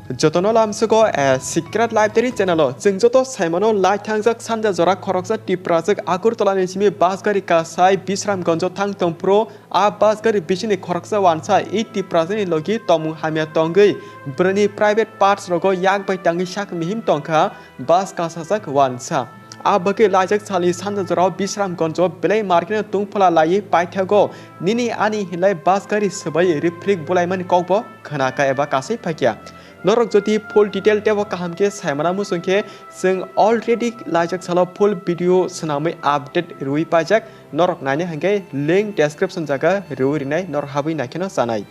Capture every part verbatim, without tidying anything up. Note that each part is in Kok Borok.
Jotono lamsogo, eh, Secret Library channel o chwng joto saimano lai thangjak sanja jora khoroksa Tiprajwk Agartala ni simi bus gari kasai Bisramganj o thang tongphuru, a bus gari bisini khoroksa wansa i Tiprajwk ni logi tongmung hamya tongwi bwrwini private parts rogo yak bai tangwi sak mihim tongkha bus kasajak wansa. A bagwi laijak salni sanja jorao Bisramganj o belai market no tungphla laiwi paithago nini ani hinlai bus gari swbai riprik bulaimani kokbo khwnakha eba kasai phaikya. Norok jodi full detail tebo kaham khe saimana muchung khe, chwng already laijak salo full video swnamwi update rwui paijak. Norok naina hwnkhe link description jaga rwui rinai, norok habwi naikheno chanai.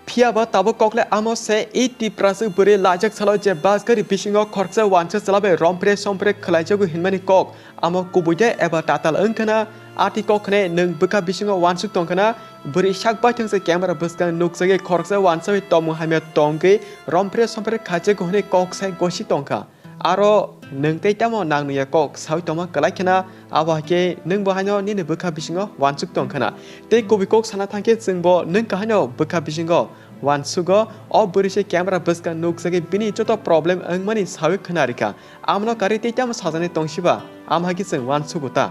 Phiyaba tabuk kokle amo se, i Tiprajwk bwrwi laijak salo je bus gari bisingo khoroksa wansa chwlabai rompre sompre khwlaijago hinmani kok. Amo kubui de eba tatal wngkhana, ati kok khne nwng bwkha bisingo wansuk tongkhana, bwrwi sak baithang se camera bwskang nukjagwi khoroksa wansa bai tongmung hamya tongwi rompre sompre khaijago hwnwi kok sai gosi tongkha. Aro nwng tei tamo nang nungya kok saui tongma kwlai khena, abo hai khe nwng bo haino nini bwkha bisingo wansuk tongkhana. Tei kubui kok sana thangkhe chwngbo nwng kahaino bwkha bisingo wansugo, o bwrwi se camera bwskang nukjagwi bini joto problem wngmani saui khna rikha. Amno karwi tei tamo sajani tongsiba, am hai khe chwng wansugo ta.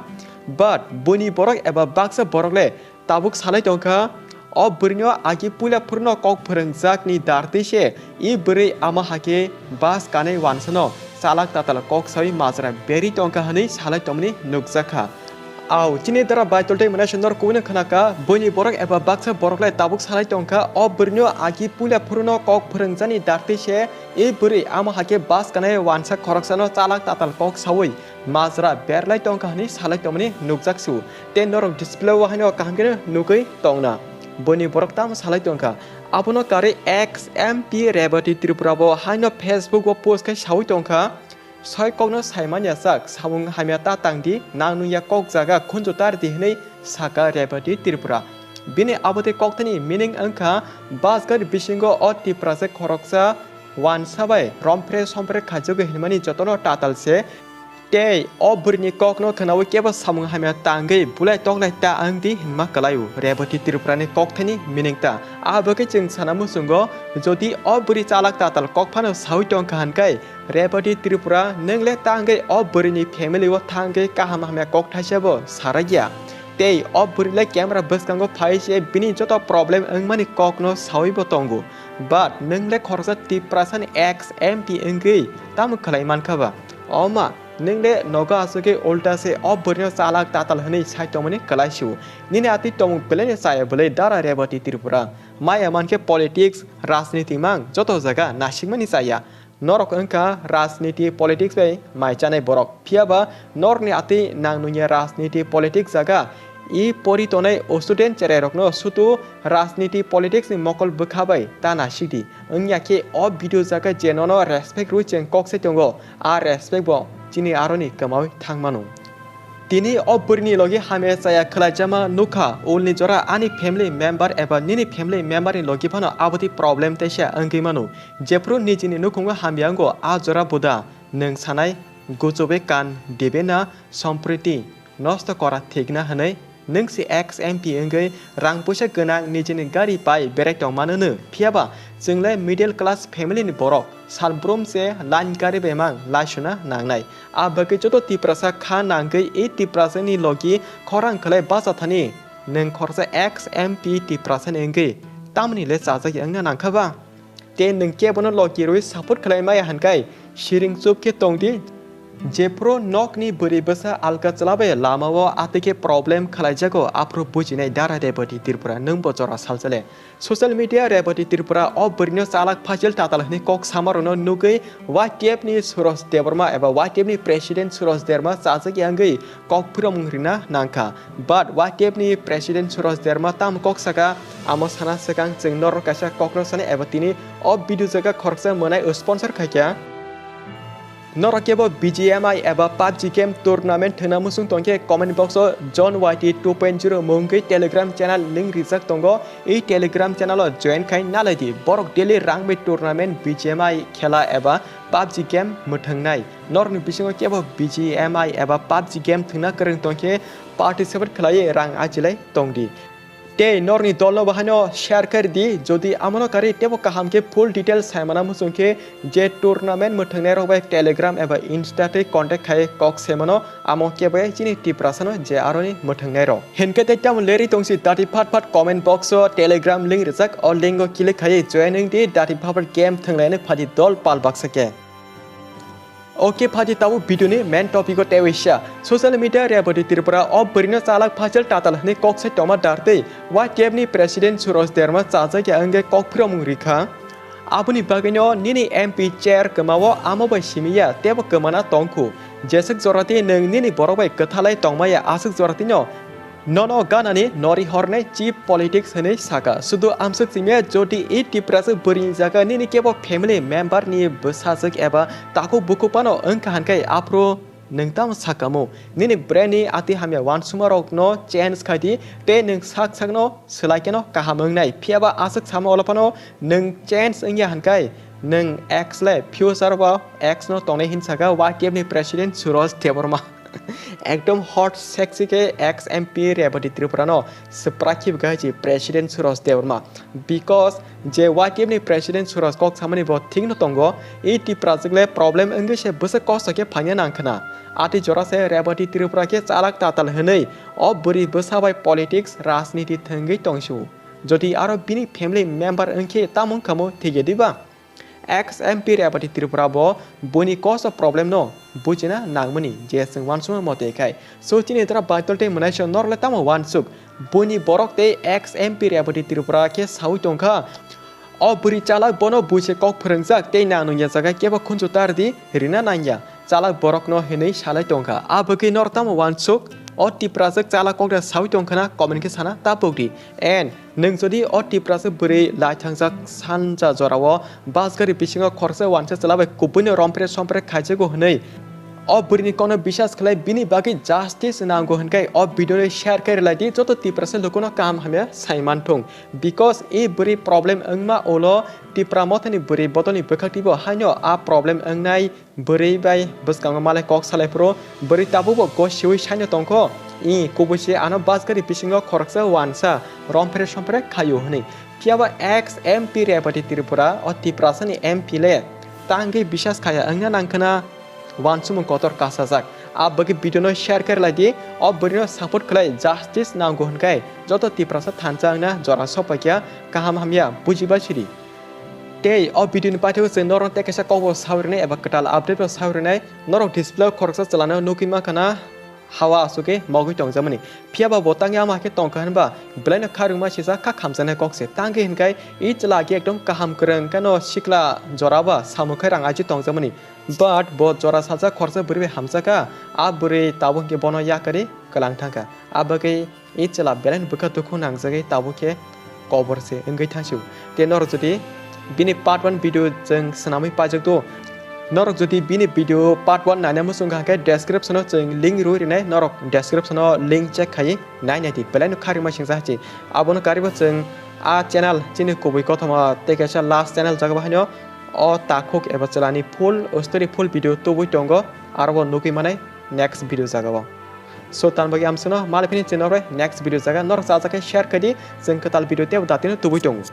But buini borok eba baksa borok le tabuk salai tongkha, o bwrwino agi puila phurno kok phwrwngjakni dartwi se i bwrwi ama hai khe bus kanai wansano chalak tatal kok saui majra berwi tongkha hwnwi salai tongmani nukjakha. Au, chini dara Baitol tei Manaisondor kubui no khwnakha, buini borok eba baksa borok le tabuk salai tongkha, o bwrwino agi puila phurno kok phwrwngjani dartwi se i bwrwi ama hai khe bus kanai wansa khoroksano chalak tatal kok saui majra berlai tongkha hwnwi salai tongmani nukjak su. Tei norok display o haino kaham khe nugwi tongna. Buini borok tamo salai tongkha. Abono karwi ex M P Rebati Tripura bo haino Facebook o post khai saui tongkha. Soi kokno saimanya sak, samung hamya ta tangdi, nang nungya kok jaga khunju tardi hwnwi saka Rebati Tripura. Bini abotwi kokthani meaning wngkha, bus gari bisingo o Tiprasa khoroksa wansa bai rompre sompre khaijago hinmani jotono tatal se. Tei o bwrwini kokno khwnaui kebo samung hamya tangwi bulai toklai ta wngdi hinma kwlaio Rebati Tripurani kokthani meaning ta. Abo khe chwng sana muchungo, jodi o bwrwi chalak tatal kok phano saui tongkha hwnkhai, Rebati Tripura, nwng le tangwi o bwrwini family o thangwi kaham hamya kok thaisa bo sarakya. Tei o bwrwi le camera bwskango phai se bini joto problem wngmani kokno saui bo tongo. But nwng le khoroksa Tiprasani ex M P wngwi tamo khlai mankha ba? O ma, nwng le nogo aswkhe ulta se o bwrwino chalak tatal hwnwi sai tongmani kwlai sio. Nini atwi tongmung belaino chaya bwlwi dara Rebati Tripura. Maya mankhe politics, rajniti mang joto jaga nasikmani chaya. Norok wngkha rajniti politics bai mai chanai borok. Phiyaba norokni atwi nang nungya rajniti politics jaga i pori tonai student cherairokno sutu rajniti politics ni mokol bwkha bai ta nasikdi. Wngya khe o video jaga je nono respect rwi chwng kok sai tongo, a respect bo chini aroni kwmaui thangmano. Tini o bwrwini logi hamya chaya khwlaijama nukha, ulni jora ani family member eba nini family member ni logi phano abotwi problem teisa wngwi mano. Jephru nijini nukhungo hamya wngo, a jora buda nwng sanai guchubwi kan dibe na sompriti nosto kora thikna hwnwi nwng se ex M P wngwi rang puisa gwnang nijini gari pai berai tongmano no. Phiyaba chwng le middle class family ni borok, salbrum se line gari bai mang laisuna nangnai. A bagwi joto Tiprasa kha nangwi i Tiprasa ni logi khorang khlai bacha thani nwng khoroksa ex M P Tiprasa ni wngwi tamni le chajak wngna nangkha ba? Tei nwng kebono logi rwi support khlai maya hwnkhai siring chup khe tongdi. Jephru nokni bwrwi bwsa alka chwlabai lamao atwi khe problem khlaijago, aphuru bujinai dara Rebati Tripura nwng bo jora salsale. Social media Rebati Tripura o bwrwino chalak phaisil tatal hwnwi kok samarokno nugwi Y T F ni Suraj Debbarma eba Y T F ni President Suraj Debbarma chajak yangwi kok phiromung rina nangkha. But Y T F ni President Suraj Debbarma tamo kok saka, amo sana swkang chwng norok kaisa kokno sanai eba tini o video jaga khoroksa mwnai sponsor khaikha. Norok kebo B G M I eba PUBG game tournament thwngna muchung tongkhe comment box o John Y T two point zero mungwi Telegram channel link rijak tongo. I Telegram channel o join khai nalaidi. Borok daily rang bai tournament B G M I khela eba PUBG game mwthwngnai. Norokni bisingo kebo B G M I eba PUBG game thwngna kwrwng tongkhe participate khlaiwi rang achilai tongdi. Tei norni dolno bahaino share khairidi, jodi amono kari tebo kaham khe full details saimana muchung khe je tournament mwthangnairok bai Telegram eba Insta tei contact khai kok saimano, amo kebo chini Tiprasano je aroni mwthangnairok. Hinkhe tei tamo lerwi tongsi dati phat phat comment box o Telegram link rijak, o link o click khai join wngdi, dati phat phat game thwnglaini phaidi dol pal baksa khe. Oke phaidi tabuk video ni main topic o tei waisa. Social media Rebati Tripura o bwrwino chalak phaichal tatal hwnwi kok sai tongma dartwi Y T F ni president Suroj Debbarma chajak ya wngwi kok phiromung rikha. Aboni bagwino nini M P chair kwmao amo bai simi ya tebo kwmana tongkhu. Jeswk jorati nwng nini borok bai kwthalai tongmaya aswk joratino nono ganani nori hornai cheap politics hwnwi saka. Sudu amswk simiya jodi e Tiprasa bwrwini jaga nini kebo family member ni bwsajwk eba takhuk bukhuk phano wngkha hwnkhe aphuru nwng tamo sakamo? Nini brain ni ati hamya uansukma rokno change khaidi tei nwng sak sakno swlai kheno kaham wngnai. Phiyaba aswk sama olo phano nwng change wngya hwnkhe nwng X le future ba X no tongnai hin saka Y T F ni president Suroj Debbarma. Ekdom hot sexy khe ex M P Rebati Tripura no swprakhi bwkha hai chi president Suroj Debbarma. Because je Y T F ni president Suraj kok samani bo thik no tongo, e Tiprajwk le problem wngwi se bwswk kosto khe phaina nang khna. Ati jora se Rebati Tripura khe chalak tatal hwnwi o bwrwi bwsa bai politics, rajniti thwngwi tongsu. Jodi aro bini family member wngkhe tamo wngkha mo thik ya diba? Ex M P Rebati Tripura bo buini kosto problem no bujina nangmani je chwng uansukma mote khai. So chini dra Baitol tei mwnaisong norle tamo uansuk? Buini borok tei ex M P Rebati Tripura khe saui tongkha. O bwrwi chalak bono buise kok phwrwngjak tei nang nungya jaga kebo khunju tardi rina nangya. Chalak borokno hinwi salai tongkha. A bagwi nor tamo uansuk? O Tiprajwk chalak kokda saui tongkhana comment khe sana tapukdi. And nwng jodi o Tiprajwk bwrwi lai thangjak sanja jorao bus gari bisingo khoroksa uansa chwla bai kubuino rompre sompre khaijago hwnwi o bwrwini kokno bisas khlai bini bagwi justice nango hwnkhe o video no share khe rwlaidi joto Tiprasa lukuno kaham hamya sai manthung. Because e bwrwi problem wngma ulo Tipra mothani bwrwi bodolni bwkhak twibo haino a problem wngnai. Bwrwi bai bwskango malai kok salai phuru bwrwi tabukbo gosiwi saino tongkho. I kubui se ano bus gari bisingo khoroksa uansa rompre sompre khaio hwnwi. Phiyaba ex M P Rebati Tripura o Tiprasani M P le tangwi bisas khaya wngna nangkhwna uansukmung kotor kasajak. A bagwi video no share khe rwlaidi, o bwrwino support khlai justice nango hwnkhe joto Tiprasa thansa wngna jora sopaikha kaham hamya bujiba sidi. Tei o video ni paithakgo chwng norok tei kaisa kokbo sawi rwnai eba kwtal update bo sawi rwnai. Norok display o khoroksa chwlano nugwi mankha na hawa asugwi mogwi tongjakmani. Phiyaba bo tangya ama khe tongkha hwnba belaino kha rwngma sijak kha khamjaknai kok se. Tangwi hwnkhe i chwla khe ekdom kaham kwrwng khe no sikla jora ba samung khai rang aji tongjakmani. But bo jora sajak khoroksa bwrwi bai hamjakha, a bwrwi tabuk hwnkhe bono yakarwi kwlang thangkha. A bagwi I chwla belai no bwkha dukhu nangjagwi tabuk khe kobor se wngwi thangsu. Tei norok jodi bini part one video chwng swnamwi paijak do, norok jodi bini video part one naina muchung kha khe description o chwng link rwi rinai, norok description o link check khaiwi nainai di, belai no kha rwma singsa hachi. Abono karibo chwng a channel chini kubui kothoma tei kaisa last channel jaga bahaino o takhuk eba chwlani full story full video tubui tongo, aro bo nugwi manai next video jaga o. So, tan bagwi amsano maliphini channel rwi next video jaga norok chajak khe share khaidi, chwng kwtal video tei datino tubui tongo.